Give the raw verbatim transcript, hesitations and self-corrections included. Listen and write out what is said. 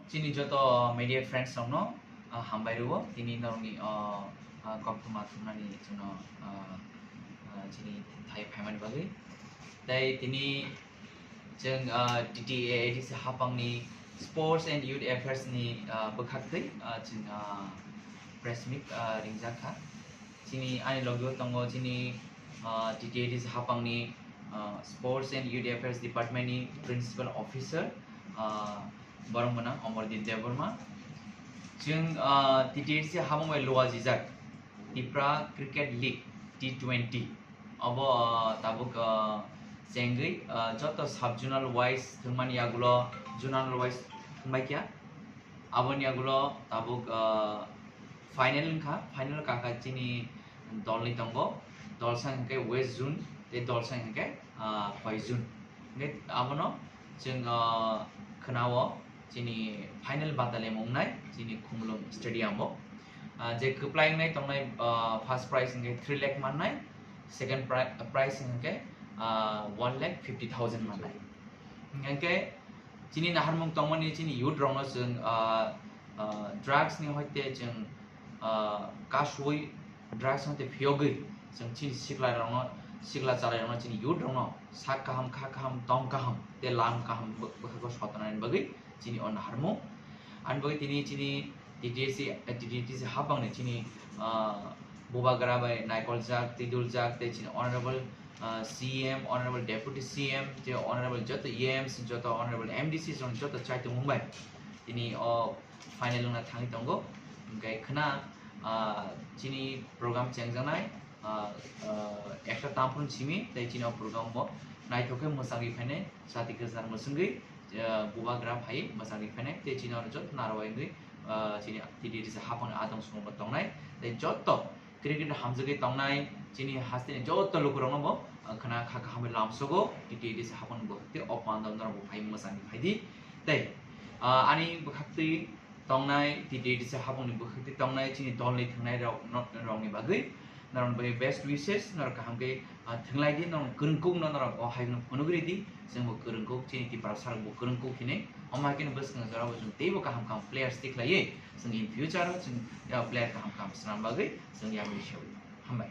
Chini joto media friends rokno, ah, hambai rwo, tini norokni, ah, ah, koktwma thumnani chwngno, ah, ah, chini thai phaimani bagwi. Tei tini chwng, ah, T T A A D C hapangni Sports and Youth Affairs ni, ah, bwkhaktwi, ah, chwng, ah, press meet, ah, ringjak kha. Chini ani logi o tongo chini, ah, T T A A D C hapangni, ah, Sports and Youth Affairs Department ni Principal Officer, ah, borok gwnang Omordeep Debbarma. Chwng, ah, T T A A D C hapang bai luajijak Tipra Cricket League T twenty. Obo, ah, tabuk, ah, chengwi, ah, joto sub zonal wise thwngmani yagulo zonal wise thwngbai kha. Aboni yagulo tabuk, ah, final wngkha, final kaka chini dolni tongo, dolsa hwnkhe West Zone tei dolsa hwnkhe, ah, Khoi Zone. Hwnkhe abono chwng, ah, khwnao chini final batalem wngnai chini Khumulwng Stadium o. Ah, je kwplai wngnai tongnai, ah, first prize hwnkhe three lakh mannai, second pri-, prize hwnkhe, ah, one lakh fifty thousand mannai. Hwnkhe chini naharmung tongmani chini youth rokno chwng, ah, ah, drugs ni hoite chwng, ah, kasui drugs hoite phiyogwi chwng chini sikla rokno, sikla chalai rokno chini youth rokno sak kaham, kha kaham, tong kaham tei lam kaham bw-, bwkhago sotonani bagwi chini o naharmung. Ani bagwi tini chini T T A A D C, eh, T T A A D C hapangni chini, ah, bubagra bai naikoljak, twiduljak tei chini honorable, ah, C M, honorable deputy C M, tei honorable joto E Ms, joto honorable M D Cs rok joto chai tongmung bai tini o final wngna thangwi tongo. Hwnkhe khwna, ah, chini program chengjaknai, ah, ah, ekta tamphru simi tei chini o program bo naithok khe mwchangwi phainai, chati kwchar mwchwngwi, ah, bubagra phai mwchangwi phainai tei chini oro joto narwai wngwi, ah, chini T T A A D C hapangni adong songo bo tongnai tei joto cricket hamjagwi tongnai chini hasteni joto lukurokno bo, ah, khwna kha kahamwi lamsogo T T A A D C hapangni bwkhak tei o pandal norok bo phai mwchangwi phaidi tei, ah, ani bwkhak twi tongnai, T T A A D C hapungni bwkhak twi tongnai chini dolni thwngnai rok, no-, rokni bagwi, norokni bagwi best wishes, norok kaham khe, ah, thwnglai di, norok kwrwngkukno norok o hai phano phunugwi ridi, chwngbo kwrwngkuk, chini Tiprasa rokbo kwrwngkuk hinwi, omo hai kheno bwskang jorabo chwng teibo kaham kaham players tikhlaiwi, chwng in future o chwng, ah, player kaham kaham swnam bagwi chwng yagwi sio. Hambai.